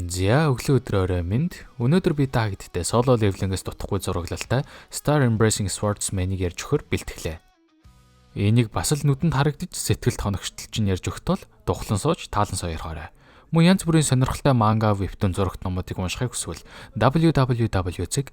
За өглөө өдөр орой минь. Өнөөдөр би та хэдтэй Solo Leveling-ээс дутхгүй зураглалтай Star Embracing Swordsman-ыг ярьж өгөхөр бэлтгэлээ. Энийг бас л нүдэнд харагдаж сэтгэлд хоногштолж нь ярьж өгөх тул тухлан сууж таалан соёрхоорой. Мөн янз бүрийн сонирхолтой манга, вебтун зурагт номуудыг уншихыг хүсвэл www.mngs.cg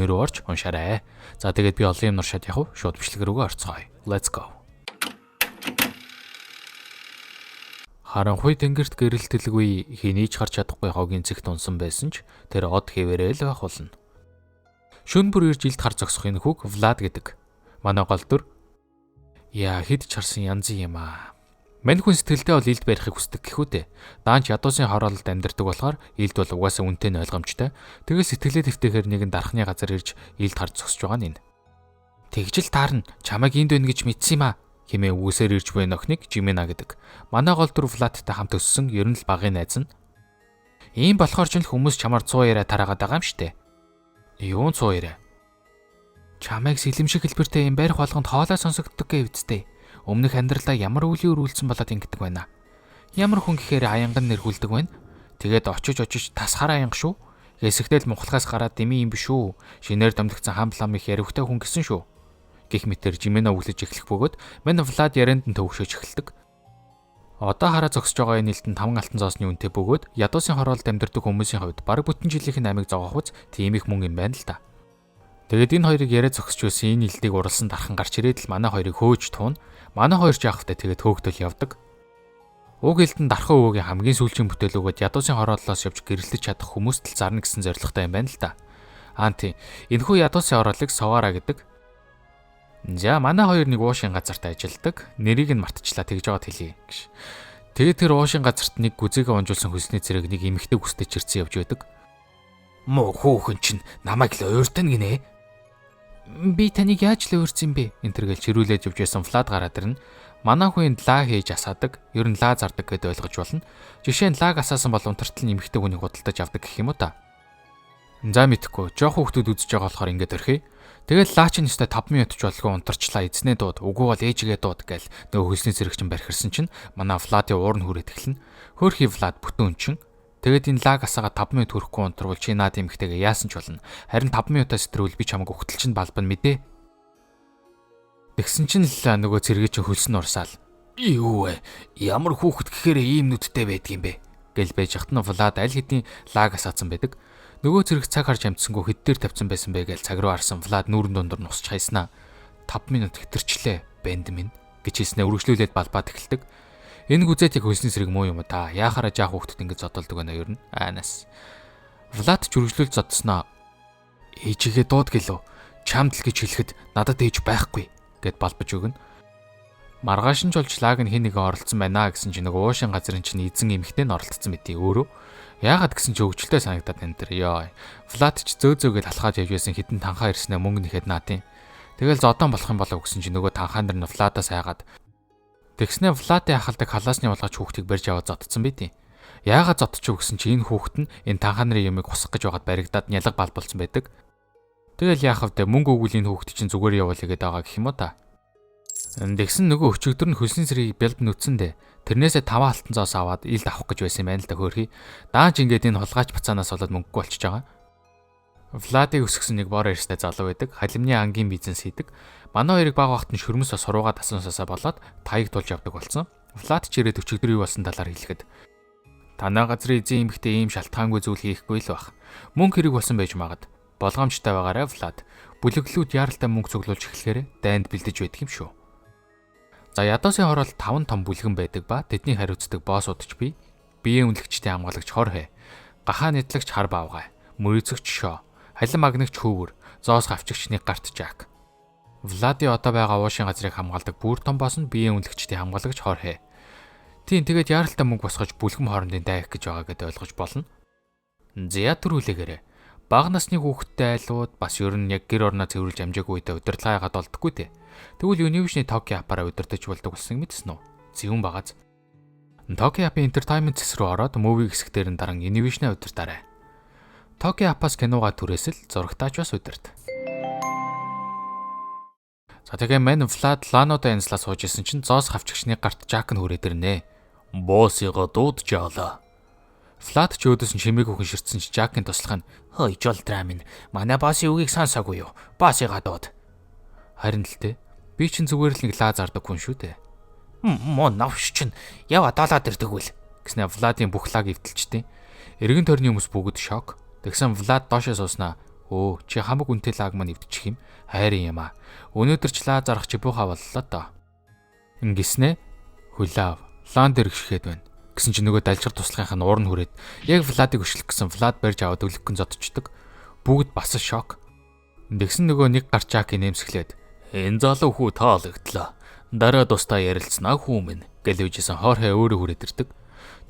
рүү орж уншаарай. За тэгээд би олон юм нуршаад явах шууд бичлэг рүүгээ орцгоё. Let's go. Харанхуй тэнгэрт гэрэлтэлгүй хэний ч харж чадахгүй хогийн цэгт унсан байсан ч тэр од хэвээрээ л байх болно. Шөнө бүр ирж илд хар зогсох энэ хүүг Влад гэдэг. Манай гол дүр. Яа хэд ч харсан янзын юм аа. Мань хүн сэтгэлдээ бол илд барихыг хүсдэг гэхүү дээ. Даанч ядуусын хороололд амьдардаг болохоор илд бол угаасаа үнэтэй нь ойлгомжтой. Тэгэл сэтгэлээ твтэхээр нэгэн дархны газар ирж илд харж зогсож байгаа нь энэ. Тэгжил таарна чамайг энд байна гэж мэдсэн юм аа хэмээн үгүйсээр ирж буй нөхнийг Жимена гэдэг. Манай гол дүр Владтай хамт өссөн ер нь л багын найз нь. Ийм болохоор ч л хүмүүс чамаар 100 яриа тараагаад байгаа юм штэ. Юун 100 яриа? Чамайг сэлэмшиг хэлбэртэй юм барих болгонд хоолой сонсогддог гэвцтэй. Өмнөх амьдралдаа ямар үлийн өрүүлсэн болоод ингэдэг байна. Ямар хүн гэхээр аянган нэрхүүлдэг байна. Тэгээд очиж очиж тас хар аянга шүү. Хэсэгтэл мухлагаас гараад дэмий юм биш үү? Шинээр домдогдсон хам лам их яриухтай хүн гэсэн шүү. Гэх мэтэр Жимена өглөж эхлэх бөгөөд мань Влад ярианд нь төвөгшөөж эхэлдэг. Одоо хараа зогсож байгаа энэ илтэн 5 алтан зоосны үнэтэй бөгөөд ядуусын хороолд амьдардаг хүмүүсийн хувьд бараг бүтэн жилийнх нь амийг зогоох үз тийм их мөнгө юм байна л да. Тэгээд энэ хоёрыг яриа зогсож байсан энэ илтийг уралсан дархан гарч ирээд л манай хоёрыг хөөж туун. Манай хоёр ч яах вэ тэгээд хөөгдөл явдаг. Уг илтэн дархан өвөгийн хамгийн сүүлчийн бүтээл өгөөд ядуусын хорооллоос явж гэрэлтэж чадах хүмүүст л зарна гэсэн зорилготой юм байна л да. Аа тийм. Энэхүү ядуусын хорооллыг Совара гэдэг. За манай хоёр нэг уушийн газарт ажилладаг. Нэрийг нь мартчихлаа тэгж байгаад хэлье гэж. Тэгээд тэр уушийн газарт нэг гүзээгээ унжуулсан хөлсний цэрэг нэг эмэгтэй гүстэй чирсэн явж байдаг. Муу хөөхөн чинь намайг л ууртана гинэ. Би таныг яаж л уурсан бэ? Энэ тэр гэл чирүүлээд явж байсан Влад гараад ирнэ. Манай хүн лаа хийж асаадаг. Ер нь лаа зардаг гэдээ ойлгож болно. Жишээ нь лааг асаасан бол унтартал нь эмэгтэй хүнийг худалдаж авдаг гэх юм уу та. За мэдхгүй. Жохон хүмүүс үзэж байгаа болохоор ингэж орхий. Тэгэл лаа чинь өстой 5 минут ч болгүй унтарчлаа эзнээ дууд. Үгүй бол ээжигээ дууд гээл нөгөө хөлсний зэрэг чинь бархирсан чинь манай Владын уур нь хүрээд эхэлнэ. Хөөрхий Влад бүтэн өнчин. Тэгээд энэ лаг асаага 5 минут хүрэхгүй унтрвал чи наад эмэгтэйгээ яасан ч болно. Харин 5 минутаас сэтэрвэл би чамайг өгтөл чинь балбан мэдээ. Тэгсэн чинь л нөгөө цэргээ чинь хөлс нь урсаал. Юу вэ? Ямар хүүхэд гэхээр ийм нүдтэй байдгийм бэ? Гэл байж хат нь Влад аль хэдийн лаг асаацсан байдаг. Нөгөө зэрэг цаг харж амтсангүй хэд дээр тавьсан байсан бэ гэж цаг руу харсан Влад нүүрэн дундуур нь усч хайснаа. 5 минут хэтэрчлээ бэнд минь гэж хэлснээ үргэлжлүүлээд балбаад эхэлдэг. Энэ гүзээд яг хөлсний сэрэг муу юм та. Яахаараа жаах хүүхдэд ингэж зодолдог байна ер нь. Аанаас. Влад ч үргэлжлүүлж зодсноо. Ээжигээ дууд гэлөө. Чамд л гэж хэлэхэд надад ээж байхгүй гэд балбаж өгнө. Маргааш нь ч болж лаг нь хин нэгэн оролцсон байна гэсэн чинь нөгөө уушин газрын чинь эзэн эмэгтэй нь оролцсон мэдээ өөрөө. Яагаад гэсэн чи хөгжилтэй санагдаад энэ төр. Йоо. Влад ч зөө зөөгөл алхаад явж байсан хитэн танхаа ирснээ мөнгө нэхэд наадын. Тэгэл зодон болох юм болов гэсэн чи нөгөө танхаа нар нь Владаас айгаад. Тэгснээ Владын ахалдаг халаасны улгаач хүүхдийг барьж аваад зодцсон байдیں۔ Яагаад зодчих гэсэн чи энэ хүүхэд нь энэ танхаа нарын юмыг хусах гэж байгаад баригдаад нялга бал болсон байдаг. Тэгэл яах вэ мөнгө өгвөл энэ хүүхд чинь зүгээр явуулъя гэдэг байгаа гэх юм уу та. Тэгсэн нөгөө өчигдөр нь хөлсний цэргийг бялб нүцэн дээ. Тэрнээсээ 5 алтан зоос аваад илд авах гэж байсан юм байна л да хөөрхий. Даанч ингээд энэ хулгайч бацаанаас болоод мөнгөгүй болчихж байгаа. Владыг өсгсөн нэг бор эрстэй залуу байдаг. Халимны ангийн бизнес хийдэг. Манай хоёрыг баг багт нь шөрмөс суруугаад асуусаасаа болоод таяг тулж явдаг болсон. Влад ч ирээд өчигдөр юу болсон талаар хэлэхэд танай газрын эзэн эмэгтэй ийм шалтгаангүй зүйл хийхгүй л байх. Мөнгө хэрэг болсон байж магад. Болгоомжтой байгаарай Влад. Бүлэглүүд яаралтай мөнгө цуглуулж эхлэхээр дайнд бэлдэж байдаг юм шүү. За ядуусын хороол 5 том бүлгэн байдаг ба тэдний хариуцдаг боссууд ч бий. Биеийн үнэлэгчдийн хамгаалагч Хорхе, гахаа нийтлэгч Хар Баавгай, мөрөөцөгч Шо, халин магнагч Хүүвэр, зоос гавчигч нэг гарт Жак. Влади одоо байгаа уушийн газрыг хамгаалдаг бүр том босс нь биеийн үнэлэгчдийн хамгаалагч Хорхе. Тийм тэгээд яаралтай мөнгө босгож бүлгэм хоорондын дайх гэж байгаа гэдээ ойлгож болно. Зя төрүүлээгээрээ бага насны хүүхэдтэй айлууд бас ер нь яг гэр орноо цэвэрлж амжаагүй үедээ удирдлага яагаад болдоггүй те. Тэгвэл Univision-ы Tokyo App-аараа удирдах болдог болсныг мэдсэн үү? Зөвүүн багаз. Tokyo App-ийн Entertainment хэсэг рүү ороод Movie хэсэг дээр нь даран Univision-а удирдаарай. Tokyo App-аас киногаа түрээсэл зурагтаач бас удирд. За тэгээ мань Влад Лануудаа янзлаа сууж исэн чинь зоос хавчгчны гарт Жак нь хүрээд ирнэ. Боссыгаа дуудаж явлаа. Влад ч өөдөөс нь чимээгүй хүн ширтсэн чи Жакийн туслах нь "Хөөе, жолдраа минь, манай боссын үгийг сонсоогүй юу? Боссыгаа дууд." Харин л дээ. Би чинь зүгээр л нэг лаа зардаг хүн шүү дээ. Муу навш чинь ява долоод ирдэг үл гэснэ Владын бүх лаг эвдэлчтэй. Эргэн тойрны хүмүүс бүгд шок. Тэгсэн Влад доошоо сууснаа. Өө, чи хамаг үнэтэй лаг маань эвдчих юм. Хайрын юм аа. Өнөөдөр ч лаа зарах чибүүха боллоо доо. Ингэснэ хөлөөв. Лаан дээр гიშгээд байна. Гэсэн чи нөгөө далжгар туслахынх нь уурн хүрээд яг Владыг өшлөх гэсэн Влад барьж аваад өлгөн зодчдөг. Бүгд бас шок. Тэгсэн нөгөө нэг гар Жаки нэмсэглээд энэ залуу хүү таалагдлаа. Дараа тусдаа ярилцсанаа хүү минь гэл үжсэн Хорхе өөрөө хүрээд ирдэг.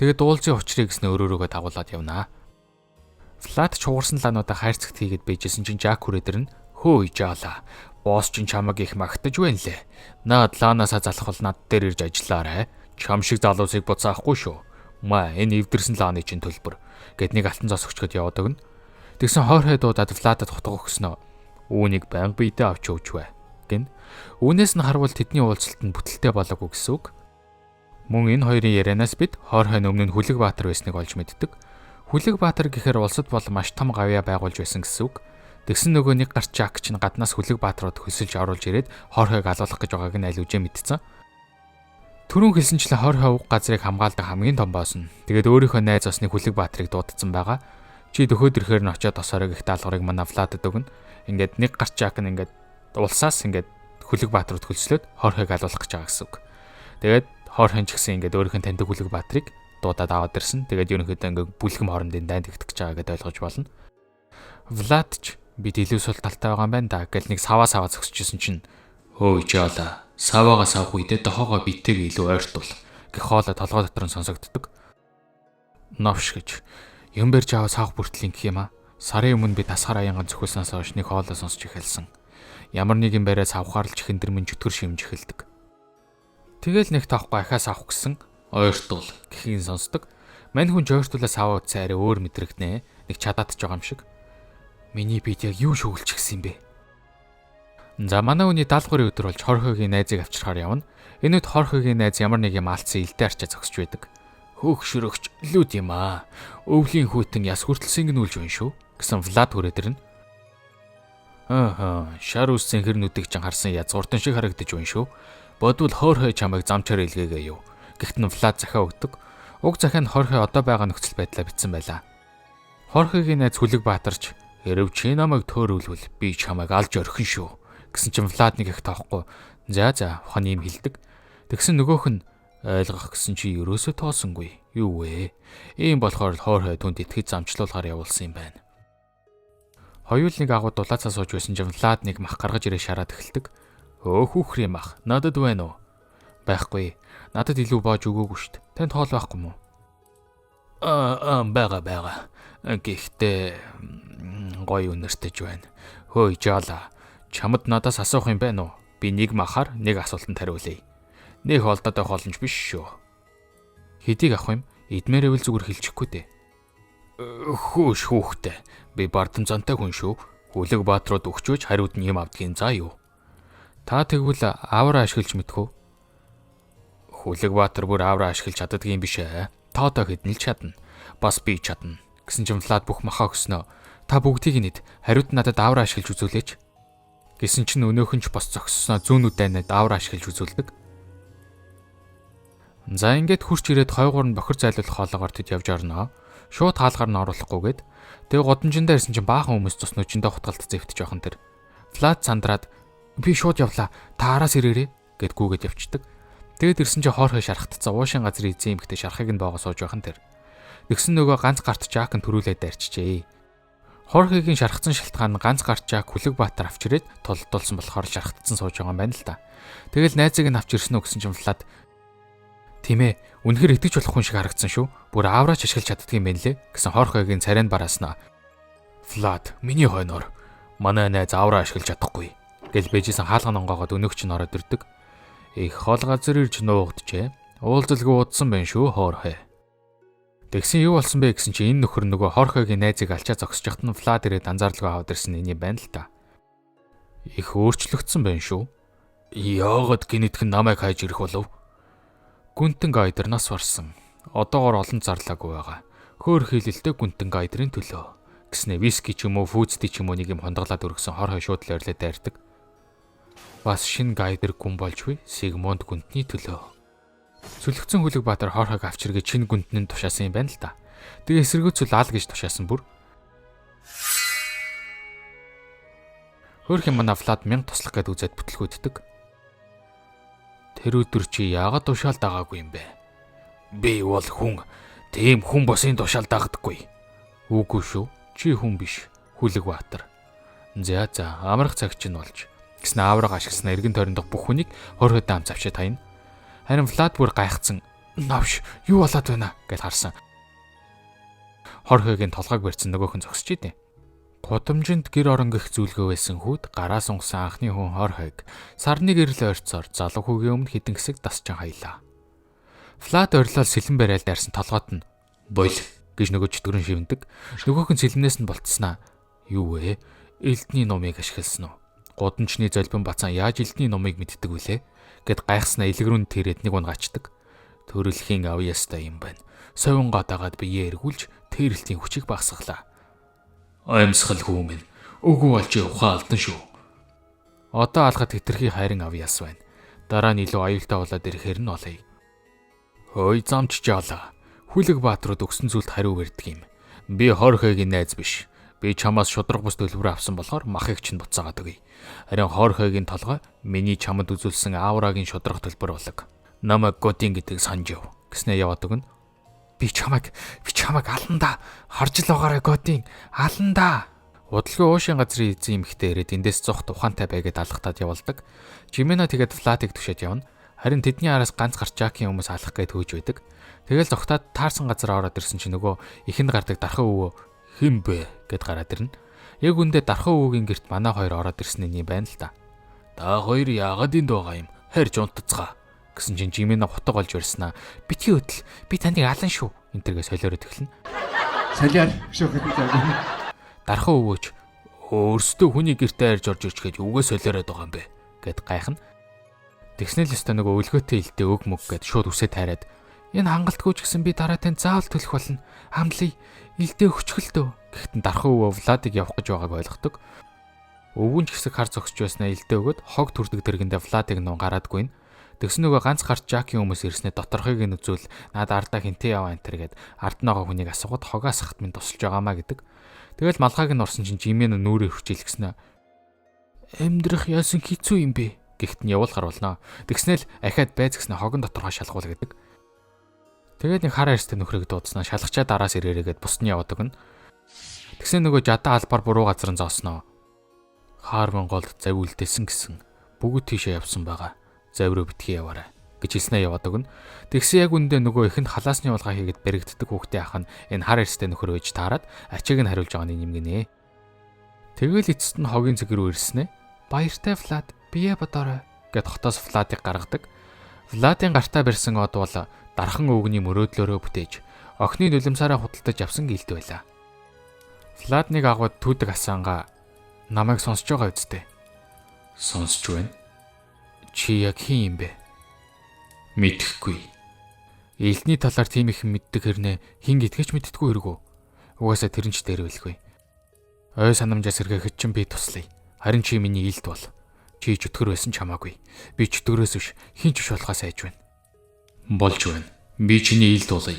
Тэгээд уулзын учрыг гэснэ өөрөөрөөгөө дагуулад явнаа. Влад ч хугарсан лаануудаа хайрцагт хийгээд байжсэн чинь Жак хүрээд ирнэ. Хөөе жаалаа. Босс чинь чамаг их магтаж байна лээ. Наад лаанаасаа залах бол над дээр ирж ажиллаарай. Чам шиг залуусыг буцаахгүй шүү. Маа энэ эвдэрсэн лааны чинь төлбөр гэд нэг алтан зос өчгöd яваад өгнө. Тэгсэн Хорхе дуудаад Владад хутга өгснөө. Үүнийг байнга биедээ авч өгч бай гин. Үүнээс нь харвал тэдний уулзалт нь бүтэлтэй болоогүй гэсэн үг. Мөн энэ хоёрын ярианаас бид Хорхе өмнө нь Хүлэг Баатар байсныг олж мэддэг. Хүлэг Баатар гэхээр улсад бол маш том гавьяа байгуулж байсан гэсэн үг. Тэгсэн нөгөө нэг гарч Жак чинь гаднаас Хүлэг Баатрууд хөлсөлж оруулж ирээд Хорхойг алуулах гэж байгааг нь аль үжээ мэдсэн. Түрүүн хэлсэнчлэн Хорхой уг газрыг хамгаалдаг хамгийн том босс нь. Тэгээд өөрийнхөө найз осны Хүлэг Баатрыг дуудсан байгаа. Чи дөхөөд ирэхээр нь очиод тосоорой гэх даалгаврыг манай Владад өгнө. Ингээд нэг гарч Жак нь ингээд улсаас ингээд Хүлэг Баатрууд хөлслөөд Хорхойг алуулах гэж байгаа гэсэн үг. Тэгээд Хорхон ч гэсэн ингээд өөрийнх нь таньдаг Хүлэг Баатрыг дуудаад аваад ирсэн. Тэгээд ерөнхийдөө ингээд бүлгэм хоорондын дайн тэгтэж байгаа гэдээ ойлгож болно. Влад ч бид илүү сул талтай байгаа юм байна да гэл нэг саваа саваа зөксөжсэн чинь хөөе жаала саваага савх үедээ дохоогоо биттэйг илүү ойртуул гэх хоолой толгой дотор нь сонсогддог. Новш гэж юм барьж аваа савх бүртэл ингэх юм аа. Сарын өмнө би тасгаар аянган зөхөлснөөс хойш нэг хоолой сонсч эхэлсэн. Ямар нэгэн бариа савхаар л чихэндэр минь чөтгөр шимж эхэлдэг. Тэгэл нэг тоохгүй ахиас авах гэсэн ойртуул гэхийг сонсдог. Мань хүн жойртуулаа саваа утсаа арай өөр мэдрэгднэ. Нэг чадаадж байгаа юм шиг. Миний бид яг юу шүглчихсэн юм бэ? За манай үний даалгаврын өдөр болж Хорхогийн найзыг авчирхаар явна. Энэ үед Хорхогийн найз ямар нэг юм алдсан илдээ арчаа зогсож байдаг. Хөөх шөрөгч лүд юм аа. Өвлийн хүйтэн яс хүртэл сэнгэнүүлж байна шүү гэсэн Влад хүрээд ирнэ. Аа, шар үссэн хэр нүдийг чинь харсан язгууртан шиг харагдаж байна шүү. Бодвол Хорхой чамайг замчаар илгээгээ юу. Гэхдээ нь Влад захиа өгдөг. Уг захиа нь Хорхой одоо байгаа нөхцөл байдлаа бичсэн байлаа. Хорхойгийн найз Хүлэг Баатарч "Хэрв чи намайг төөрүүлвэл би чамайг алж орхин шүү" гэсэн чинь Влад нэг их тоохгүй. За за ухааны юм хэлдэг. Тэгсэн нөгөөх нь ойлгох гэсэн чи ерөөсөө тоосонгүй. Юу вэ? Ийм болохоор л Хорхой түнд итгэж замчлуулахар явуулсан юм байна. Хоёул нэг агуу дулаацаа сууж байсан чинь Влад нэг мах гаргаж ирээ шараад эхэлдэг. Өө хүүхрийн мах надад байна уу? Байхгүй. Надад илүү боож өгөөгүй шүү дээ. Танд хоол байхгүй мүү? Аа байгаа байгаа. Гэхдээ гоё үнэртэж байна. Хөөе жаала. Чамд надаас асуух юм байна уу? Би нэг махаар нэг асуултанд хариулъя. Нэг холдоод байх боломж биш шүү. Хэдийг авах юм? Идмээрээвэл зүгээр хэлчихгүй дээ. Хөөш хүүхдээ. Би бардам зантай хүн шүү. Хүлэг баатрууд өгчөөж хариуд нь юм авдгийн заа юу? Та тэгвэл авраа ашиглаж мэдхүү? Хүлэг баатар бүр авраа ашиглаж чаддаг юм биш ээ. Тоодоо хэдэн л чадна. Бас би чадна. Гэсэн чинь Влад бүх махаа өгснөө. Та бүгдийг нь ид. Хариуд надад авраа ашиглаж үзүүлээч. Гэсэн чинь өнөөхөн ч бос зогссноо зүүнүүд дайнаад авраа ашиглаж үзүүлдэг. За ингээд хурч ирээд хойгуур нь бохир зайлуулах хоолоогоор тэд явж орноо. Шууд хаалгаар нь оруулахгүйгээд тэгээ годамжиндаа ирсэн чинь баахан хүмүүс цус нүжиндээ хутгалт зэвтэж явах нь тэр. Влад сандраад би шууд явлаа. Та араас ирээрээ гэд гүгээд явцдаг. Тэгээд ирсэн чинь Хорхой шархтцсан уушин газрын эзэн эмэгтэй шархыг нь боогоо сууж байх нь тэр. Тэгсэн нөгөө ганц гарт Жак нь төрүүлээд дайрчжээ. Хорхойгийн шархсан шалтгаан нь ганц гарт Жак Хүлэг Баатар авч ирээд тулдуулсан болохоор шархтцсан сууж байгаа юм байна л да. Тэгэл найзыг нь авч ирсэн үү гэсэн чинь Влад тийм ээ, үнэхэр итгэж болох хүн шиг харагдсан шүү. Бүр авраач ашиглаж чаддаг юм байна лээ гэсэн Хорхойгийн царайнд барааснаа. Влад, миний хойноор манай найз авраа ашиглаж чадахгүй гэл бэжсэн хаалган онгоогоод өнөөгч нь ороод ирдэг. Их хол газар ирж нуугджээ. Уулзалгүй удсан байна шүү Хорхой. Тэгсэн юу болсон бэ гэсэн чи энэ нөхөр нөгөө Хорхойгийн найзыг алчаа зогсож байхад нь Влад ирээд анзаарлгүй аваад ирсэн энэ юм байна л та. Их өөрчлөгдсөн байна шүү. Яагаад гинэтхэн намайг хайж ирэх болов? Гүнтэн гайдернаас барсан. Одоогор олон зарлаагүй байгаа. Хөөр хилэлтэй гүнтэн гайдрын төлөө. Гэснэ виски ч юм уу, фүүцди ч юм уу нэг юм хондаглаад өргөсөн хор хой шууд л ойрлоо дайрдаг. Бас шин гайдер гүн болж буй Сигмунд гүнтний төлөө. Сүлэгцэн Хүлэг Баатар хор хойг авч иргээ чин гүнтэн нь тушаасан юм байна л да. Тэгээ эсэргүүцэл ал гэж тушаасан бүр. Хөөрхөн манай Влад 1000 туслах гээд үзээд бүтлгүүддэг. Тэр өдөр чи яагаад тушаал дагаагүй юм бэ? Би бол хүн. Тийм хүн босын тушаал дагдаггүй. Үгүй шүү. Чи хүн биш. Хүлэг Баатар. За за амрах цаг чинь болж. Гэснэ аавраг ашигласан эргэн тойрондох бүх хүнийг хөрхөд ам завшаа таяна. Харин Влад бүр гайхацсан. Новш юу болоод байна гэж харсан. Хор хойгийн толгойг барьсан нөгөөх нь зогсож идэв. Гудамжинд гэр орон гих зүйлгөө байсан хүүд гараа сунгасан анхны хүн хор хойг сарны гэрэл ойрцоор залуу хүүгийн өмнө хідэн хэсэг дасчан хаялаа. Влад орилол сэлэн барайл дайрсан толгойд нь бойл гэж нөгөө чөтгөрөн шивэндэг. Нөгөөх нь сэлмнээс нь болтснаа. Юу вэ? Элдний номыг ашигласан уу? Гудамжны золбин бацаан яаж элдний номыг мэддэг вүлээ? Гэд гайхснаа илгэрүүн тэрээд нэг унгачдаг. Төрөлхийн авьяастай юм байна. Совингаа дагаад биеэ эргүүлж тэрэлтийн хүчийг багасгалаа. Амьсгал хүмүүн. Үгүй бол чи ухаан алдан шүү. Одоо алхад хэтэрхий хайрын авьяас байна. Дараа нь илүү аюултай болоод ирэхээр нь олъё. Хөөй замч жаалаа. Хүлэг баатрууд өгсөн зүйлд хариу барьдаг юм. Би хор хойгийн найз биш. Би чамаас шудраг бус төлбөр авсан болохоор махыг чинь буцаагаад өгье. Харин хор хойгийн толгой миний чамд үзүүлсэн аурагийн шудраг төлбөр болог. Намайг Годин гэдэг санаж яв. Гэснээ яваад өгнө. Би чамайг алан да. Харж л байгаарай Годин. Алан да. Удалгүй уушийн газрын эзэн эмэгтэй ирээд эндээс зогт ухаантай бай гэд алгатаад явуулдаг. Жимена тэгээд Владыг түшээд явна. Харин тэдний араас ганц гарч Жакийн хүмүүс алах гээд хөөж байдаг. Тэгэл зогтоод таарсан газар ороод ирсэн чинь нөгөө ихэнд гардаг дархан өвөө хэн бэ гэд гараад ирнэ. Яг үндэ дархан өвөөгийн герт манай хоёр ороод ирсэн нь юм байна л да. Та хоёр яагаад энд байгаа юм? Харж унтцгаа гэсэн чинь Жимена хутга олж барьснаа. Битгий хөдөл. Би таныг алан шүү. Энтергээ солиороод эхэлнэ. Солиор шүү гэдэг юм. Дархан өвөөч өөрсдөө хүний гэртээ арж орж ирчгээд юугаа солиороод байгаа юм бэ гэд гайхна. Тэгснэл өстө нөгөө өлгөөтэй илдээ өг мөг гэд шууд үсээ тайраад энэ хангалтгүй ч гэсэн би дараа тань заавал төлөх болно. Амлая. Илдээ өчгөл дөө. Гэхдээ дархан өвөө Владыг явах гэж байгааг ойлгодог. Өвгөн ч хэсэг хар зогсож байснаа илдээ өгөөд хог төрдөг дэргэндээ Владыг нун гараадгүй нь. Тэгсэн нөгөө ганц гарч Жакийн хүмүүс ирснээр доторхыг нь үзвэл над ардаа хинтээ яваа энэ төр гэд ард ногоо хүнийг асуугаад хогоос хат минь тусалж байгаамаа гэдэг. Тэгэл малгайг нь орсон чинь Жимен нүрээ хүчилгэснэ. Амьдрах яасан хэцүү юм бэ? Гэхдээ нь явуулахар болно. Тэгснээл ахаад байз гэснэ хогон доторхоо шалгуул гэдэг. Тэгээд нэг хар арьстай нөхрийг дуудснаа шалгачаа дараас ирээрэгээд бусны яваад өгнө. Тэгсэн нөгөө жадаа албаар буруу газар нь зоосноо. Хаар Монголд зав үлдээсэн гэсэн бүгд тийшээ явсан байгаа. Зав руу битгий яваарай гэж хэлснээ яваад өгнө. Тэгсэн яг үндэ нөгөө ихэнд халаасны улгаа хийгээд баригддаг хүүхдийн ах нь энэ хар арьстай нөхөр байж таарад ачааг нь хариулж байгаа нь юм гинэ. Тэгэл эцэст нь хогийн цэг рүү ирснэ. Баяртай Влад, бие бодоорой гэд хотоос Владыг гаргадаг. Владын гартаа барьсан од бол дархан өвгөний мөрөөдлөөрөө бүтээж охины нулимсаараа худалдаж авсан гэлд байлаа. Влад нэг агууд түүдэг асаангаа намайг сонсож байгаа үсттэй. Сонсч байна. Чи яг хин юм бэ? Мэдэхгүй. Элдний талаар тийм их мэддэг хэрнээ хин гэдгийг ч мэддэггүй хэрэгөө. Угаасаа тэр нь ч дээр байлгүй. Ой санамжаас сэргээхэд чинь би туслая. Харин чи миний илд бол. Чи чөтгөр байсан ч хамаагүй. Би чөтгөрөөс биш хин ч биш болохоос айж байна. Болж байна. Би чиний илд болъё.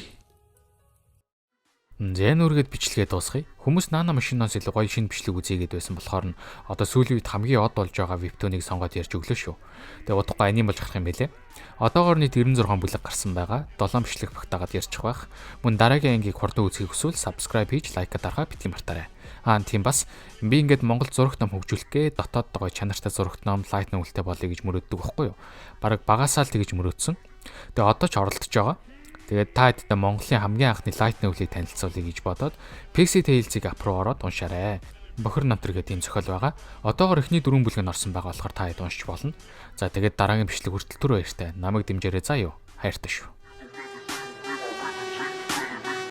Зэн үргээд бичлэгээ дуусгая. Хүмүүс Nano машиноос илүү гоё шинэ бичлэг үзье гэдээ байсан болохоор нь одоо сүүлийн үед хамгийн од болж байгаа вебтүнийг сонгоод ярьж өглөө шүү. Тэгээ удахгүй аним болж гарах юм байлээ. Одоогоор нийт 96 бүлэг гарсан байгаа. 7 бичлэг багтаагаад ярьчих байх. Мөн дараагийн ангийг хурдан үзэхийг хүсвэл subscribe хийж лайк дарахаа битгий мартаарай. Аа тийм бас би ингээд Монгол зурагт ном хөгжүүлэх гээ дотоод гоё чанартай зурагт ном лайт нүгэлтэй болъё гэж мөрөөддөг байхгүй юу? Бараг багасаа л тэгж мөрөөдсөн. Тэгээ одоо ч оролдож байгаа. Тэгээд та хэдтэй Монголын хамгийн анхны light novel-ыг танилцуулъя гэж бодоод Pixie Tales-ийг app руу ороод уншаарай. Бохир намтар гэдэг ийм зохиол байгаа. Одоогор эхний 4 бүлэг нь орсон байгаа болохоор та хэд уншиж болно. За тэгээд дараагийн бичлэг хүртэл түр баяртай. Намайг дэмжээрэй заа юу. Хайртай шүү.